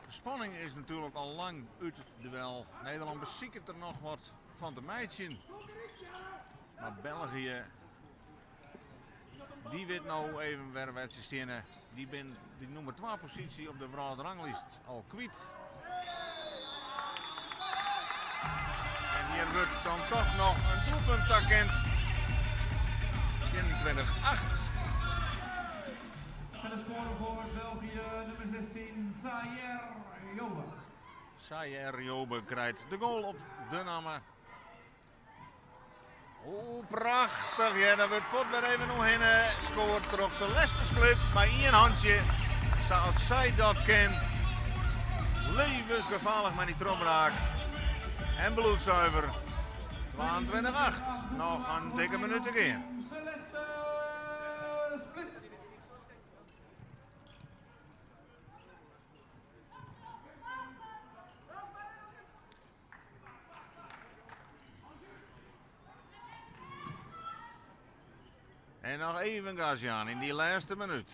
de spanning is natuerlik al lang út it duel. Nederlân besiket der noch wat fan te meitsjen. Mar België Dy wit no even wer wêr't se steane. Dy bin de nûmer 2 posysje op de wrâldranglist al kwyt. En hjir wurdt dan toch noch in doelpunt takend. 21-8. En de score voor België, nummer 16, Sayer Jobe. Sayer Jobe krijt de goal op de namme. Oeh, prachtich. Ja, dan wurdt fuort wer even oerhinne skoard troch Celeste Split mei ien hantsje. Sa as sy dat kin. Levensgefaarlik mei dy trochbraak. En bloedzuiver. 22-8. Noch in dikke minút te gean. Celeste Split. En noch even gas jaan yn dy lêste minút.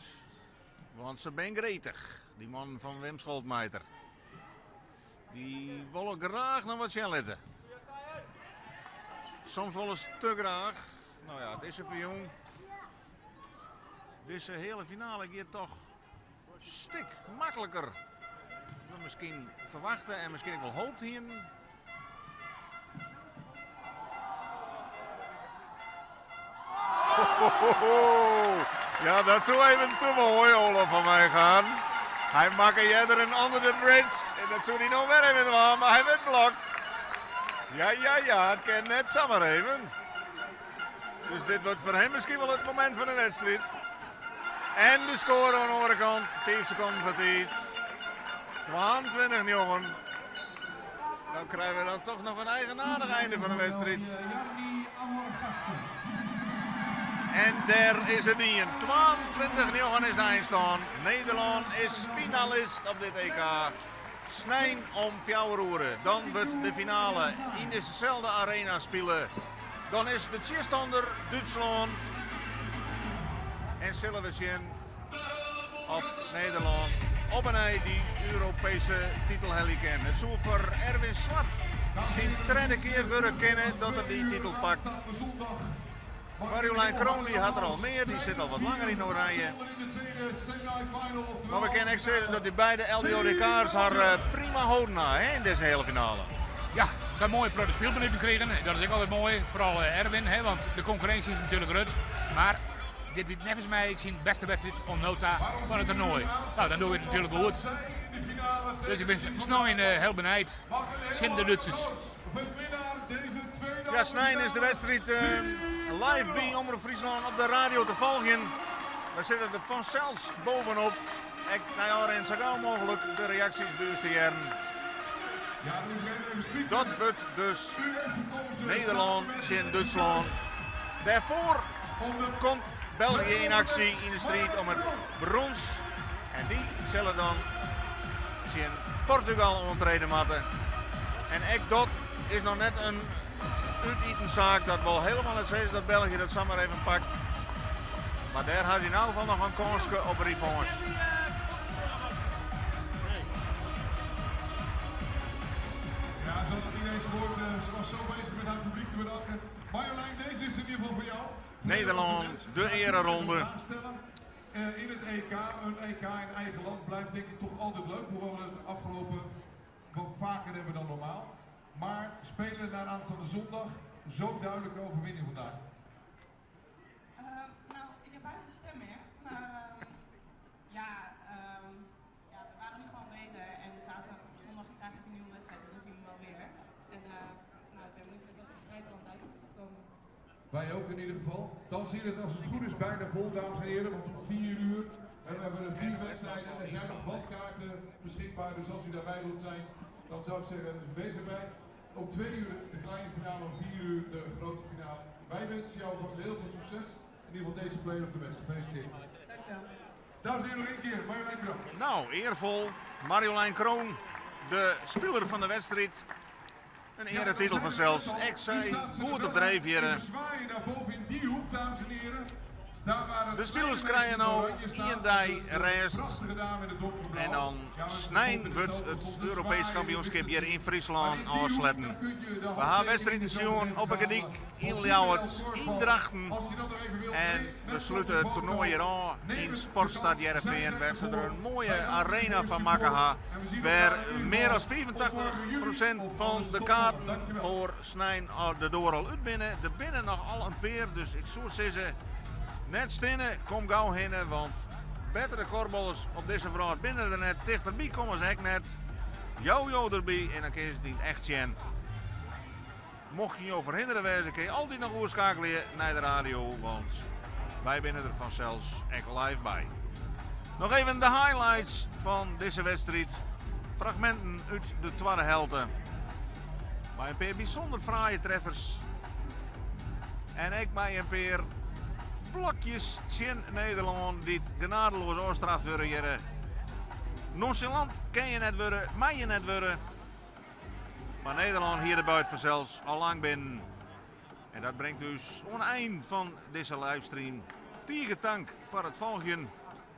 Want se binne gretich, dy mannen fan Wim Scholtmeijer. Dy wolle graach noch wat sjen litte. Soms wolris te graach. No ja, it is in ferjûn. Dizze heale finale giet toch stik makliker dan we miskien ferwachte en miskien ek wol hoopt hienen. Ja, dat soe even te moai, Olaf van Wijngaarden. Hy makke earder in under the bridge en dat soe hy no wer even dwaan, mar hy wurdt blokt. Ja, ja, ja, it kin net samar even. Dus dit wurdt foar him miskien wol it momint fan de wedstriid. En de skoare oan de oare kant, 5 sekonden foar tiid. 22-9. Dan krije we dan toch noch in eigenaardich einde fan de wedstriid. En dêr is it dien. 22-9 is de einstân. Nederlân is finalist op dit EK. Snein om fjouwer oere, dan wurdt de finale yn dizze arena spile. Dan is de tsjinstanner Dútslân. En sille we sjen oft Nederlân op 'e nij dy Europeeske titel helje kin. It soe foar Erwin Zwart Syn tredde kear wurde kinne dat er dy titel pakt. Marjolijn Kroon die hat er al mear, dy sit al wat langer yn Oranje. Mar we kinne ek sizze dat dy beide LDODK'ers har prima holden ha hè, yn dizze heale finale. Ja, se ha moaie protte spylminuten krigen. Dat is ek altyd moai, foaral Erwin, hè, want de konkurrinsje is natuerlik grut. Mar dit wie neffens my ek syn bêste wedstriid oant no ta fan it toernoai. No, dan dogge we it natuerlik goed. Dus ik bin snein hiel benijd tsjin de Dútsers. Ja, snein is de wedstriid live by Omrop Fryslân op de radio te folgjen. We sitte der fansels bovenop. Ek nei ôfrin sa gau mooglik de reaksjes by ús te hearren. Dat wurdt dus Nederlân tsjin Dútslân. Dêrfoar komt België yn aksje yn de striid om it brûns. En dy sille dan tsjin Portugal oantrede moatte. En ek dat is noch net in útiten saak. Dat wol helemaal net sizze dat België dat samar even pakt. Mar dêr ha se yn elk gefal noch in kânske op revanche. Ja, ze had het niet eens gehoord. Ze was zo bezig met haar publiek te bedanken. Marjolein, deze is in ieder geval voor jou. Nederlân, de ereronde. In het EK, een EK in eigen land blijft denk ik toch altijd leuk. Hoewel we het afgelopen wat vaker hebben dan normaal. Maar spelen naar aanstaande zondag, zo duidelijke overwinning vandaag. Nou, ik heb bijna geen stem meer. Maar ja, ja, we waren nu gewoon beter. En zaterdag, zondag is eigenlijk een nieuwe wedstrijd en dan zien we wel weer. En nou, ik ben benieuwd met wat voor strijdplan Duitsland gaat komen. Wij ook in ieder geval. Dan zie je het als het goed is bijna vol, dames en heren. Want om 4 uur en we hebben er 4 wedstrijden. Er zijn nog wat kaarten beschikbaar. Dus als u daarbij wilt zijn, dan zou ik zeggen, wees erbij. Om 2 uur de kleine finale, om 4 uur de grote finale. Wij wensen jou alvast heel veel succes. In ieder geval deze player of the match. Gefeliciteerd. Dankjewel. Dames en heren, nog één keer. Marjolein Kroon. Nou, eervol. Marjolein Kroon, de speler van de wedstrijd. Een eretitel fansels. Ek sy goed op dreef hjir. Zwaaien naar boven in die hoek, dames en heren. Daar waar het De spilers krije no ien dei rêst. En dan snein wurdt it Europeesk kampioenskip hjir yn Fryslân ôfsletten. We ha wedstriden sjoen op 'e Gerdyk, yn Ljouwert, yn Drachten. En we slute it toernoai hjir ôf yn Sportstad Hearrenfean, wêr't se der in moaie arena fan makke ha, wêr mear as 85% fan de kaarten foar snein de doar al út binne. Der binne noch al in pear, dus ik soe sizze, net stinne, kom gau hinne, want bettere kuorballers op dizze wrâld binne der net. Tichterby komme se ek net. Jou jo derby en dan kinne se it yn it echt sjen. Mochten jo ferhindere wêze, kinne je altyd noch oerskeakelje nei de radio, want wy binne der fansels ek live by. Noch even de highlights fan dizze wedstriid. Fragminten út de twadde helte. Mei in pear bysûnder fraaie treffers. En ek mei in pear blokjes tsjin Nederlân dy't genadeloas ôfstraft wurde hjirre. Nonchalant kin je net wurde, mei je net wurde. Mar Nederlân hie de buit fansels al lang binnen. En dat bringt ús oan 'e ein fan dizze livestream. Tige tank foar it folgjen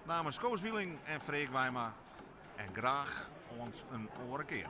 namens Koos Wieling en Freek Wijma. En graach oant in oare kear.